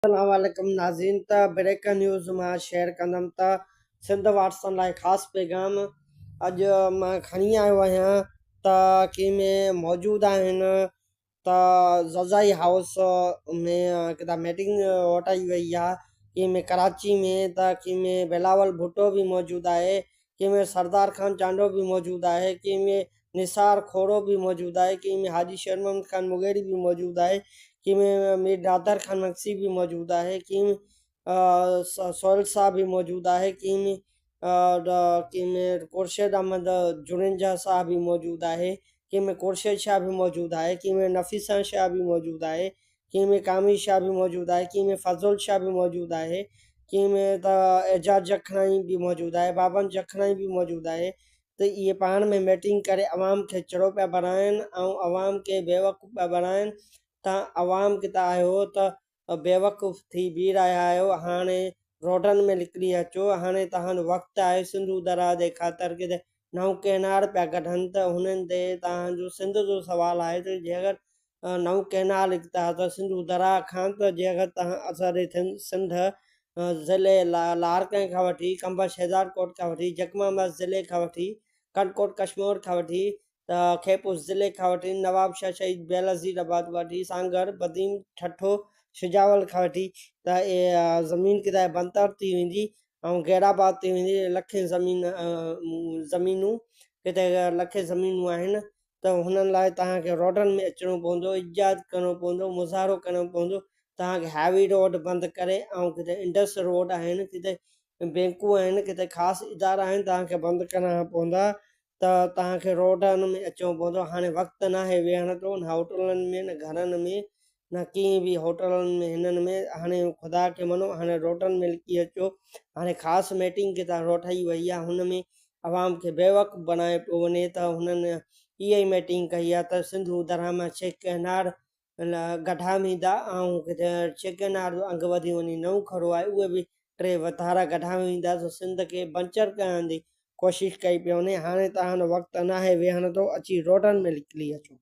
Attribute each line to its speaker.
Speaker 1: السلام عليڪم ناظرين ته بريڪنگ نيوز مان شيئر ڪندم ته سنڌ وارثن لاء خاص پيغام اڄ مان کڻي آيو آهيان ته ڪنهن ۾ موجود آهن ته ززائي هائوس ۾ ڪٿان ميٽنگ وٽائي وئي آهي ڪنهن ۾ ڪراچي ۾ ته ڪنهن ۾ بلاول ڀٽو به موجود آهي ڪنهن ۾ سردار خان چانڊيو به موجود آهي، ڪنهن ۾ نثار کوڙو به موجود آهي، ڪنهن ۾ حاجي شير محمد خان مغيري به موجود آهي، ڪنهن ۾ مير نادر خان مگسي به موجود آهي، ڪنهن ۾ سهيل صاحب به موجود آهي، ڪنهن ۾ ڪنهن ۾ خورشيد احمد جوڻيجا صاحب به موجود آهي، ڪنهن ۾ خورشيد شاهه به موجود آهي، ڪنهن ۾ نفيسه شاهه به موجود آهي، ڪنهن ۾ ڪامي شاهه به موجود آهي، ڪنهن ۾ فضل شاهه به موجود آهي، ڪنهن ۾ ته اعجاز جکڻائي به موجود آهي، بابن جکڻائي به موجود آهي ته اهي پاڻ ۾ ميٽنگ ڪري عوام کي چڙو پيا بڻائين ۽ عوام کي بيوقوف پيا بڻائين تان عوام ڪٿي آهيو ته بيوقوف ٿي بيهي رهيا آهيو هاڻي روڊن ۾ نڪري اچو هاڻي توهان جو وقت آهي سنڌو درياء جي خاطر ڪٿي نئون ڪئنار پيا ڪڍن ته هنن تي توهان جو سنڌ جو سوال آهي ته جيڪر نئون ڪئنال نڪتا ته سنڌو درياء کان ته جيڪر توهان اسان جي سنڌ ضلعي لاڙڪاڻي کان وٺي قمبر شهدادڪوٽ کان وٺي جڪم آباد ضلعي کان وٺي ڪنڌڪوٽ ڪشمور کان وٺي ته خيرپور ضلعي کان وٺي نوابشاهه شهيد بينظير آباد کان وٺي سانگهڙ بدين ٺٽو سجاول کان وٺي ته اهي زمين ڪٿان بنتر ٿي ويندي ۽ غير آباد ٿي ويندي لکين زمين زمينون ڪٿي لکين زمينون آهن ته هنن لاء توهان کي روڊن ۾ اچڻو پوندو، احتجاج ڪرڻو پوندو، مظاهرو ڪرڻو پوندو، توهان کي هاء وي روڊ بند ڪري ۽ ڪٿي انڊس روڊ آهن، ڪٿي بينڪون آهن، ڪٿي خاص ادارا آهن توهان کي بند ڪرڻا پوندا ته توهان کي روڊن ۾ اچڻو پوندو، هاڻي وقت ناهي ويهڻ جو نه هوٽلن ۾ نه گهرن ۾ نه ڪنهن به هوٽلن ۾ هنن ۾ هاڻي خدا کي مڃو هاڻي روڊن ۾ لڪي اچو هاڻي خاص ميٽنگ ڪٿان روٺائي وئي آهي هن ۾ عوام کي بيوقوف بڻايو پيو وڃي ته هنن اها ئي ميٽنگ ڪئي آهي ته سنڌو درياهه مان ڇهه ڪئنار ڪڍيا ويندا ۽ ڪٿي ڇهه ڪئنار جو انگ وڌي وڃي نئون کڙو آهي اهي به ٽي وڌارا ڪڍيا ويندا ته سنڌ کي بنچر ڪرڻ جي ڪوشش ڪئي پئي وڃي هاڻي توهان جو وقت ناهي ويهڻ جو اچي روڊن ۾ نڪري اچو.